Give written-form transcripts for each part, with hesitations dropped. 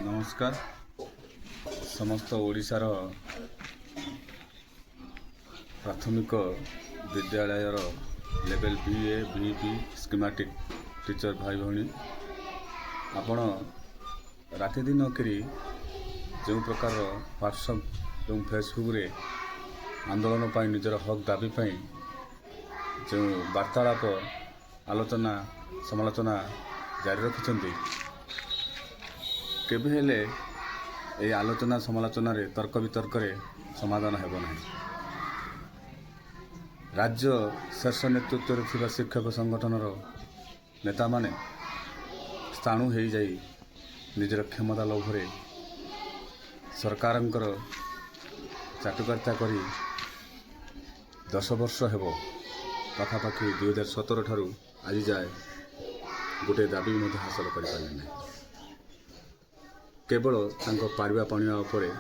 ନମସ୍କାର। ସମସ୍ତ ଓଡ଼ିଶାର ପ୍ରାଥମିକ ବିଦ୍ୟାଳୟର ଲେଭେଲ୍ ଭି ଏ, ଭି ବି, ସ୍କିମାଟିକ୍ ଟିଚର୍ ଭାଇ ଭଉଣୀ, ଆପଣ ରାତି ଦିନ କରି ଯେଉଁ ପ୍ରକାରର ହ୍ୱାଟ୍ସଅପ୍ ଏବଂ ଫେସବୁକ୍ରେ ଆନ୍ଦୋଳନ ପାଇଁ, ନିଜର ହକ୍ ଦାବି ପାଇଁ ଯେଉଁ ବାର୍ତ୍ତାଳାପ, ଆଲୋଚନା ସମାଲୋଚନା ଜାରି ରଖିଛନ୍ତି, କେବେ ହେଲେ ଏହି ଆଲୋଚନା ସମାଲୋଚନାରେ, ତର୍କ ବିତର୍କରେ ସମାଧାନ ହେବ ନାହିଁ। ରାଜ୍ୟ ଶୀର୍ଷ ନେତୃତ୍ୱରେ ଥିବା ଶିକ୍ଷକ ସଂଗଠନର ନେତାମାନେ ସ୍ଥାଣୁ ହୋଇଯାଇ ନିଜର କ୍ଷମତା ଲୋଭରେ ସରକାରଙ୍କର ଚାଟୁକାରିତା କରି 10 ବର୍ଷ ହେବ ପାଖାପାଖି, 2017 ଠାରୁ ଆଜି ଯାଏ ଗୋଟିଏ ଦାବି ମଧ୍ୟ ହାସଲ କରିପାରିଲେ ନାହିଁ। କେବଳ ତାଙ୍କ ପାରିବା ପଣିଆ ଉପରେ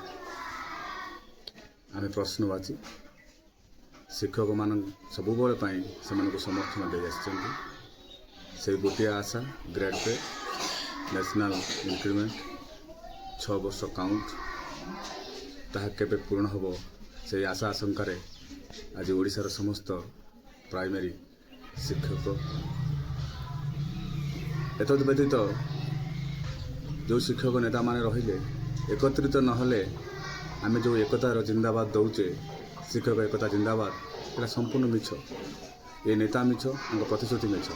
ଆମେ ପ୍ରଶ୍ନବାଚୀ। ଶିକ୍ଷକମାନ ସବୁବେଳେ ପାଇଁ ସେମାନଙ୍କୁ ସମର୍ଥନ ଦେଇ ଆସିଛନ୍ତି। ସେଇ ଗୋଟିଏ ଆଶା, ଗ୍ରେଡ୍ ପେ, ନ୍ୟାସନାଲ୍ ଇନକ୍ରିମେଣ୍ଟ, 6 ବର୍ଷ କାଉଣ୍ଟ, ତାହା କେବେ ପୂରଣ ହେବ, ସେଇ ଆଶା ଆଶଙ୍କାରେ ଆଜି ଓଡ଼ିଶାର ସମସ୍ତ ପ୍ରାଇମେରୀ ଶିକ୍ଷକ। ଏତଦ୍ ବ୍ୟତୀତ ଯେଉଁ ଶିକ୍ଷକ ନେତାମାନେ ରହିଲେ, ଏକତ୍ରିତ ନହେଲେ ଆମେ ଯେଉଁ ଏକତାର ଜିନ୍ଦାବାଦ ଦେଉଛେ, ଶିକ୍ଷକ ଏକତା ଜିନ୍ଦାବାଦ, ଏଇଟା ସମ୍ପୂର୍ଣ୍ଣ ମିଛ। ଏ ନେତା ମିଛ, ତାଙ୍କ ପ୍ରତିଶ୍ରୁତି ମିଛ।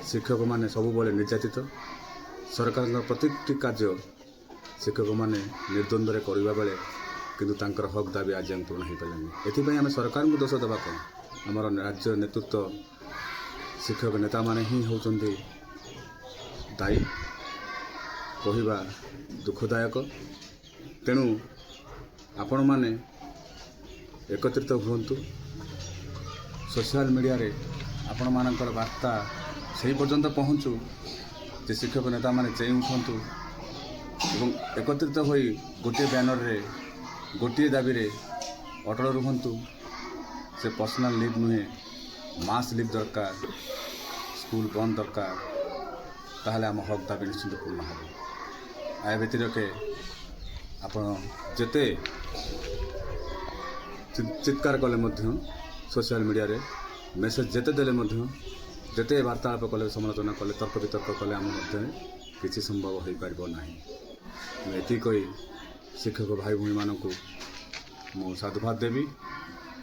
ଶିକ୍ଷକମାନେ ସବୁବେଳେ ନିର୍ଯାତିତ। ସରକାରଙ୍କ ପ୍ରତ୍ୟେକଟି କାର୍ଯ୍ୟ ଶିକ୍ଷକମାନେ ନିର୍ଦ୍ୱନ୍ଦ୍ୱରେ କରିବା ବେଳେ କିନ୍ତୁ ତାଙ୍କର ହକ୍ ଦାବି ଆଜି ଯାଏଁ ପୂରଣ ହୋଇପାରିଲାନି। ଏଥିପାଇଁ ଆମେ ସରକାରଙ୍କୁ ଦୋଷ ଦେବା କ'ଣ? ଆମର ରାଜ୍ୟ ନେତୃତ୍ୱ, ଶିକ୍ଷକ ନେତାମାନେ ହିଁ ହେଉଛନ୍ତି ଦାୟୀ କହିବା ଦୁଃଖଦାୟକ। ତେଣୁ ଆପଣମାନେ ଏକତ୍ରିତ ହୁଅନ୍ତୁ। ସୋସିଆଲ ମିଡ଼ିଆରେ ଆପଣମାନଙ୍କର ବାର୍ତ୍ତା ସେହି ପର୍ଯ୍ୟନ୍ତ ପହଞ୍ଚୁ ଯେ ଶିକ୍ଷକ ନେତାମାନେ ଚେଇଁ ଉଠନ୍ତୁ ଏବଂ ଏକତ୍ରିତ ହୋଇ ଗୋଟିଏ ବ୍ୟାନରରେ, ଗୋଟିଏ ଦାବିରେ ଅଟଳ ରୁହନ୍ତୁ। ସେ ପର୍ସନାଲ ଲିଭ୍ ନୁହେଁ, ମାସ୍ ଲିଭ୍ ଦରକାର, ସ୍କୁଲ ବନ୍ଦ ଦରକାର। ତାହେଲେ ଆମ ହକ୍ ଦାବି ନିଶ୍ଚିତ ପୂର୍ଣ୍ଣ ହେବ। ଏହା ବ୍ୟତିରେକେ ଆପଣ ଯେତେ ଚିତ୍କାର କଲେ ମଧ୍ୟ, ସୋସିଆଲ ମିଡ଼ିଆରେ ମେସେଜ ଯେତେ ଦେଲେ ମଧ୍ୟ, ଯେତେ ବାର୍ତ୍ତାଳାପ କଲେ, ସମାଲୋଚନା କଲେ, ତର୍କ ବିତର୍କ କଲେ, ଆମ ମଧ୍ୟରେ କିଛି ସମ୍ଭବ ହୋଇପାରିବ ନାହିଁ। ମୁଁ ଏତିକି କହି ଶିକ୍ଷକ ଭାଇ ଭଉଣୀମାନଙ୍କୁ ମୁଁ ସାଧୁବାଦ ଦେବି।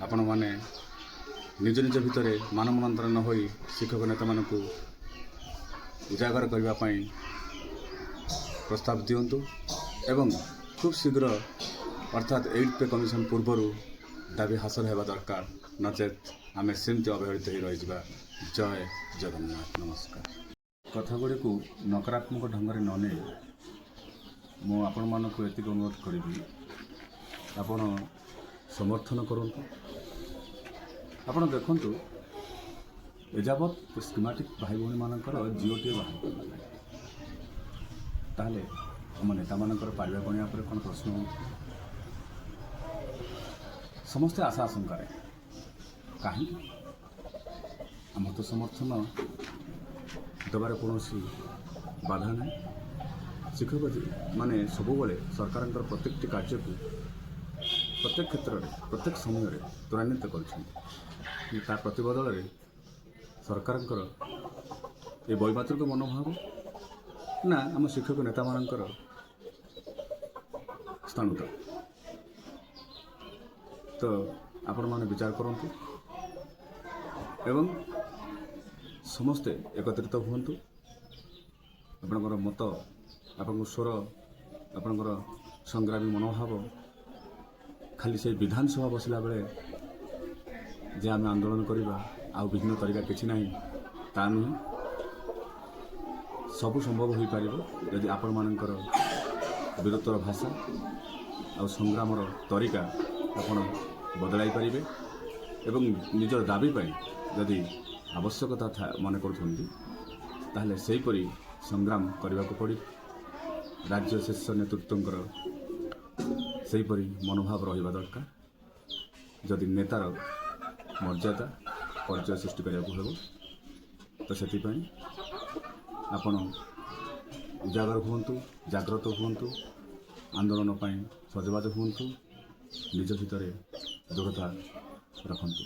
ଆପଣମାନେ ନିଜ ନିଜ ଭିତରେ ମାନମନାନ୍ତର ନ ହୋଇ ଶିକ୍ଷକ ନେତାମାନଙ୍କୁ ଉଜାଗର କରିବା ପାଇଁ ପ୍ରସ୍ତାବ ଦିଅନ୍ତୁ ଏବଂ ଖୁବ୍ ଶୀଘ୍ର, ଅର୍ଥାତ୍ ଏଇଟ୍ ପେ କମିଶନ ପୂର୍ବରୁ ଦାବି ହାସଲ ହେବା ଦରକାର। ନଚେତ୍ ଆମେ ସେମିତି ଅବହେଳିତ ହୋଇ ରହିଯିବା। ଜୟ ଜଗନ୍ନାଥ, ନମସ୍କାର। କଥା ଗୁଡ଼ିକୁ ନକାରାତ୍ମକ ଢଙ୍ଗରେ ନ ନେଇ ମୁଁ ଆପଣମାନଙ୍କୁ ଏତିକି ଅନୁରୋଧ କରିବି, ଆପଣ ସମର୍ଥନ କରନ୍ତୁ। ଆପଣ ଦେଖନ୍ତୁ, ଏଯାବତ୍ ସ୍କିମାଟିକ୍ ଭାଇ ଭଉଣୀମାନଙ୍କର ଜିଓଟିଏ ବାହାର କରିଲା ନାହିଁ, ତାହେଲେ ଆମ ନେତାମାନଙ୍କର ପାରିବା ପଣିଆ ଉପରେ କ'ଣ ପ୍ରଶ୍ନ? ସମସ୍ତେ ଆଶା ଆଶଙ୍କାରେ। କାହିଁକି? ଆମର ତ ସମର୍ଥନ ଦେବାରେ କୌଣସି ବାଧା ନାହିଁ। ଶିକ୍ଷକ ମାନେ ସବୁବେଳେ ସରକାରଙ୍କର ପ୍ରତ୍ୟେକଟି କାର୍ଯ୍ୟକୁ ପ୍ରତ୍ୟେକ କ୍ଷେତ୍ରରେ, ପ୍ରତ୍ୟେକ ସମୟରେ ତ୍ୱରାନ୍ୱିତ କରିଛନ୍ତି। କିନ୍ତୁ ତା ପ୍ରତିବଦଳରେ ସରକାରଙ୍କର ଏ ବୈମାତୃକ ମନୋଭାବ ନା ଆମ ଶିକ୍ଷକ ନେତାମାନଙ୍କର ସ୍ଥାଣୁତା, ତ ଆପଣମାନେ ବିଚାର କରନ୍ତୁ ଏବଂ ସମସ୍ତେ ଏକତ୍ରିତ ହୁଅନ୍ତୁ। ଆପଣଙ୍କର ମତ, ଆପଣଙ୍କ ସ୍ୱର, ଆପଣଙ୍କର ସଂଗ୍ରାମୀ ମନୋଭାବ ଖାଲି ସେଇ ବିଧାନସଭା ବସିଲା ବେଳେ ଯେ ଆମେ ଆନ୍ଦୋଳନ କରିବା, ଆଉ ଭିନ୍ନ ତରିକା କିଛି ନାହିଁ, ତା ନୁହେଁ। ସବୁ ସମ୍ଭବ ହୋଇପାରିବ ଯଦି ଆପଣମାନଙ୍କର ବୀରତ୍ୱର ଭାଷା ଆଉ ସଂଗ୍ରାମର ତରିକା ଆପଣ ବଦଳାଇ ପାରିବେ ଏବଂ ନିଜର ଦାବି ପାଇଁ ଯଦି ଆବଶ୍ୟକତା ମନେ କରୁଛନ୍ତି, ତାହେଲେ ସେହିପରି ସଂଗ୍ରାମ କରିବାକୁ ପଡ଼ିବ। ରାଜ୍ୟ ଶୀର୍ଷ ନେତୃତ୍ୱଙ୍କର ସେହିପରି ମନୋଭାବ ରହିବା ଦରକାର, ଯଦି ନେତାର ମର୍ଯ୍ୟାଦା ପରିଚୟ ସୃଷ୍ଟି କରିବାକୁ ହେବ। ତ ସେଥିପାଇଁ ଆପଣ ଉଜାଗର ହୁଅନ୍ତୁ, ଜାଗ୍ରତ ହୁଅନ୍ତୁ, ଆନ୍ଦୋଳନ ପାଇଁ ସଜବାଜ ହୁଅନ୍ତୁ, ନିଜ ଭିତରେ ଦୃଢ଼ତା ରଖନ୍ତୁ।